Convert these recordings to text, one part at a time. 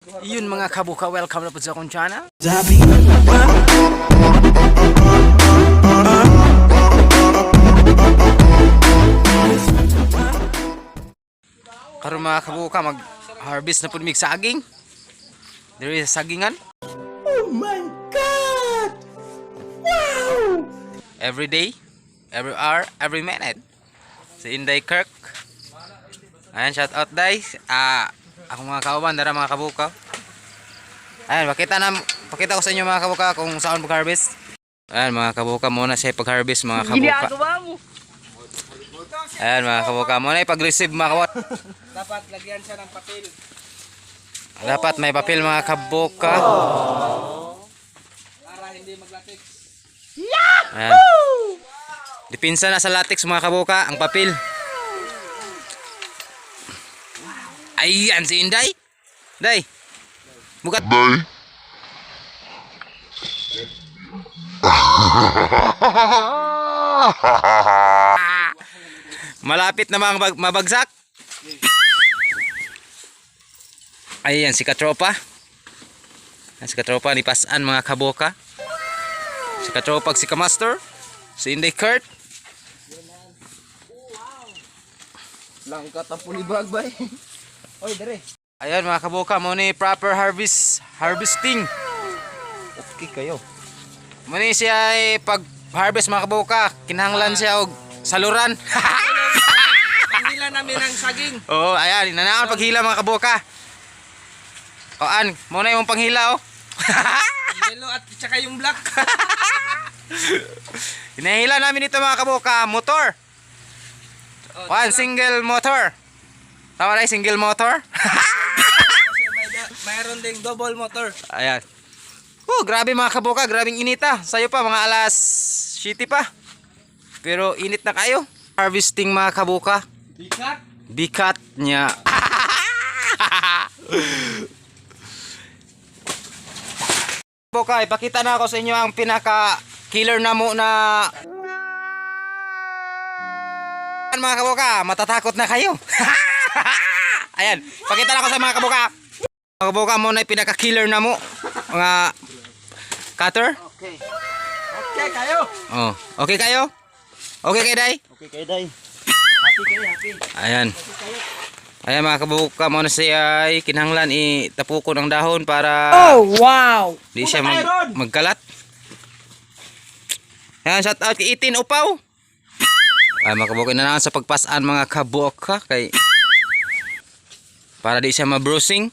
Yun, mga kabuka, welcome na po sa akong channel. Karon, mga kabuka, mag harvest na po mig saging. Diri sa sagingan. Oh my God! Wow! Every day, every hour, every minute. Si Inday Kirk. Ayan, shout out, Day. Ah, akong mga kauban, dara, mga kabuka. Ayan, pakita ko sa inyo, mga kabuka, kung saan pag-harvest. Ayan, mga kabuka, muna siya pag-harvest, mga kabuka. Mo. Ayan, mga kabuka, muna pag-receive, mga kabuka. Dapat lagyan siya ng papel. Dapat may papel, mga kabuka. Para hindi maglatex. Ayan. Dipinsa na sa latex, mga kabuka, ang papel. Ayan si Inday. Day. Bukat. Day. Malapit na mga mabagsak. Ayan si Katropa. Ayan, si Katropa ni Pasan, mga kaboka. Si Katropa, si Kamaster. Si Inday Kurt. Langkat ang pulibag bay. Oy, dere. Ayan, mga kaboka, mo ni proper harvesting. Okay kayo. Mo ni siya ay pag harvest, mga kaboka, kinahanglan siya og saluran. Panghila namin ang saging. Oo, ayan, inanaon paghila, mga kaboka. Oan, mo na yung panghila, oh. Yellow at saka yung black. Hinahila namin ito, mga kaboka, motor. Oh, One single motor. Tama na yung single motor? Kasi mayroon ding double motor. Ayan. Oh, grabe, mga kaboka, grabing inita. Sayo pa, mga alas 7 pa. Pero init na kayo. Harvesting, mga kaboka. Bikat. Bikat niya. Boka, ipakita na ako sa inyo ang pinaka killer na mo na mga kaboka, matatakot na kayo. Ayan, pakita na ako sa mga kaboka. Mga kaboka, mo na pinaka killer na mo. Mga cutter. Okay. Okay kayo. Oh, okay kayo? Okay kayo, Day? Okay kayo, Day. Happy kayo, happy. Ayan. Ayan, mga kabuka, mo na siya ay kinahanglan itapukon ang dahon para Oh, wow. di siya magkalat. Ayan, shout out kay Itin Upaw. Ay, mga kabuka, na sa pagpasaan, mga kabuka, kay para di siya ma-bruising.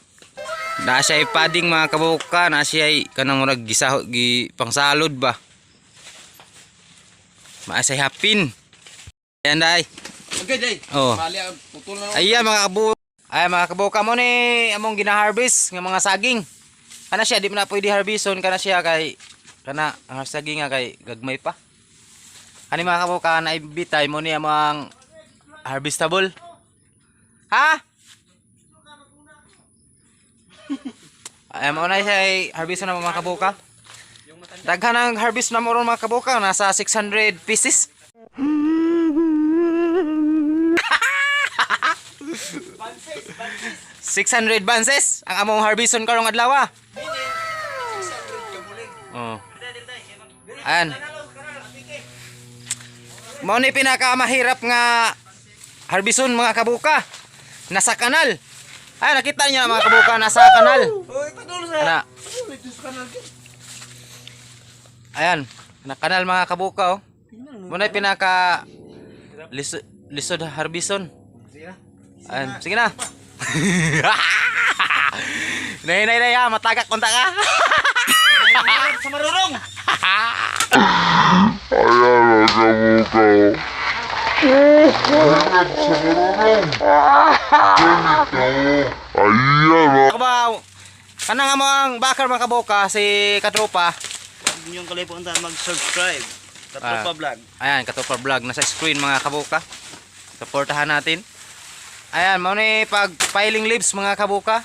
Na siya ay padding, mga kabuka, na siya ay kanang murag gisaho, gi pangsalod ba. Maasay hapin. Ayan, Day. Okay, Day. Oh. Bali, ang putol na. Ayan, mga kabu. Ayan, mga kabuka, mo ni among gina-harvest nga mga saging. Kana siya di mo na pwede harveston kana siya kay kana ang saging nga kay gagmay pa. Kani, mga kabuka, na ibitay mo ni among harvestable. Ha? Ayan mo na siya ay harveston na, mga kabuka. Daghan ang harvest na mo ron, mga kabuka, nasa 600 pieces. 600 banses ang among harveston karong adlaw. Ah. Oh. Ayan. Mao ni pinakamahirap nga harveston, mga kabuka. Nasa kanal. Ay, nakita niyo, mga kabuka, nasa kanal. Oy, padul sa. Ana, Padul ito sa kanal. Ayan, na kanal, mga kabuka, oh. Mao na pinaka lisod, lisod harveston. Sige na. Ayan, sige na. Nay, nay, nay, ah, matagak konta ka. Sa marurong. Ayan, mga kabuka. Hirap sa marurong. Ganito. Ayan, mga Ako ba, kanang amo ang bakar, mga kaboka, si Katropa. Huwag niyong kalimutan mag-subscribe. Katropa Ah. Vlog. Ayan, Katropa Vlog, nasa screen, mga kaboka. Suportahan natin. Ayan, mao ni pag piling leaves, mga kaboka.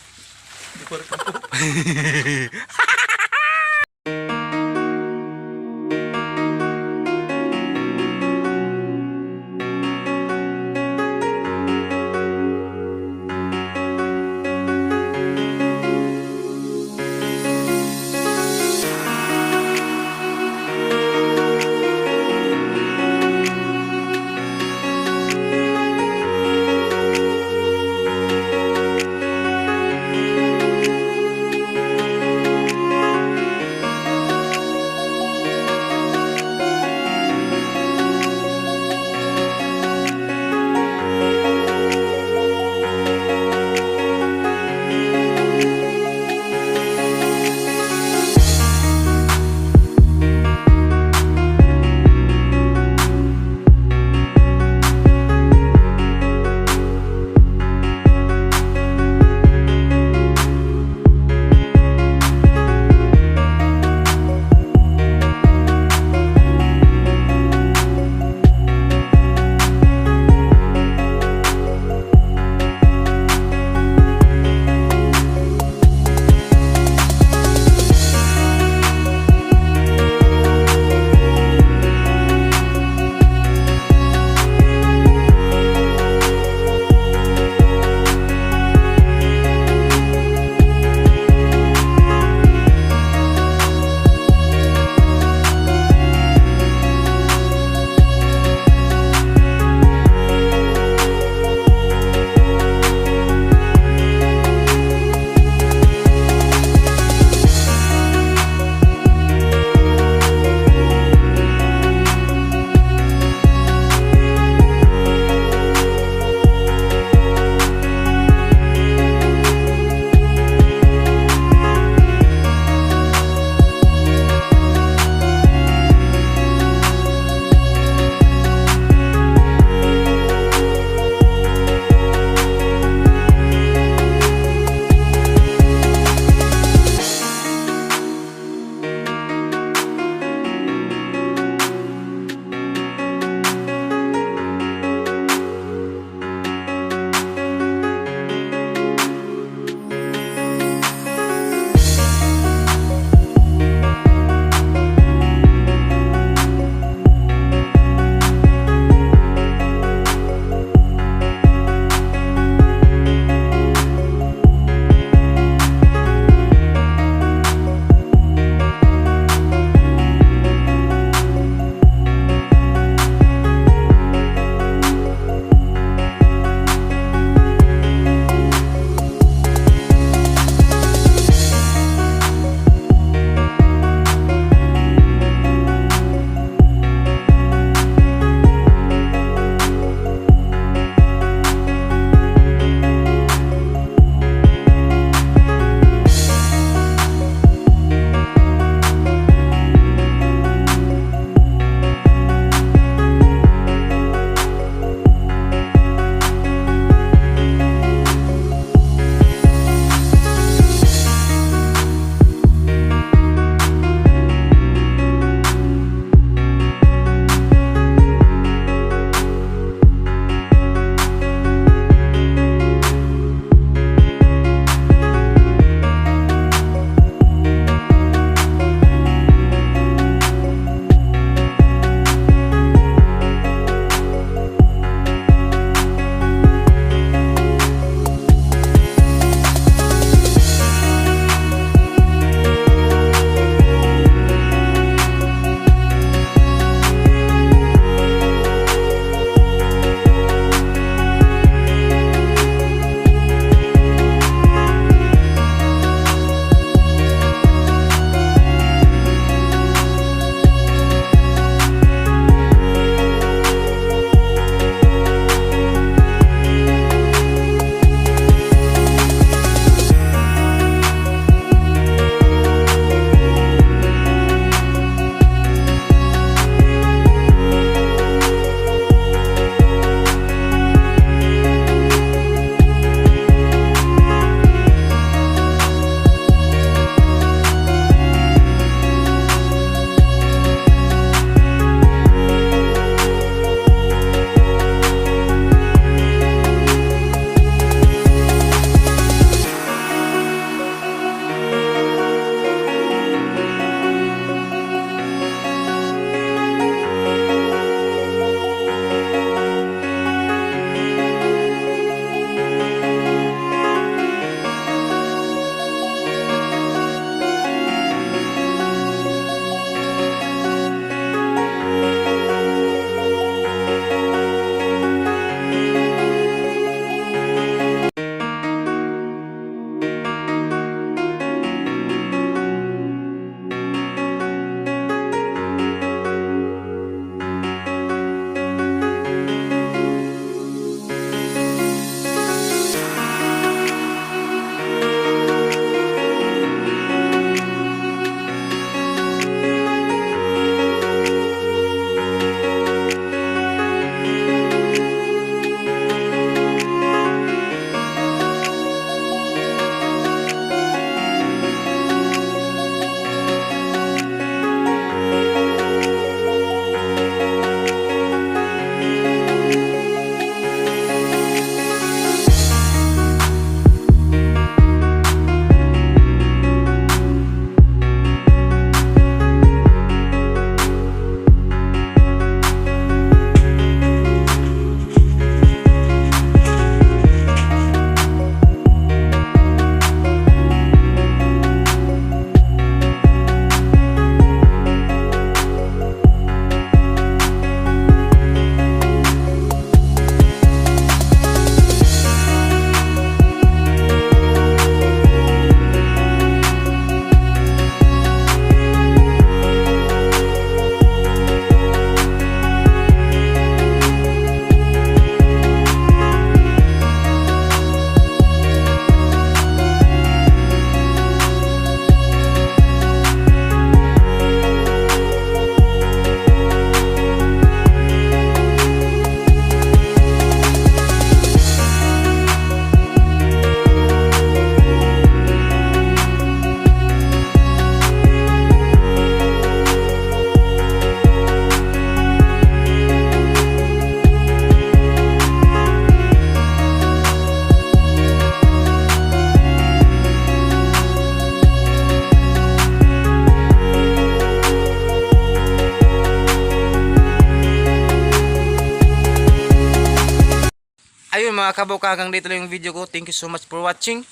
yun, mga kabuka, hanggang dito lang yung video ko. Thank you so much for watching.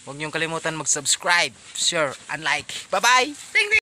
Huwag niyong kalimutan mag-subscribe, share, and like. Bye-bye! Ding ding!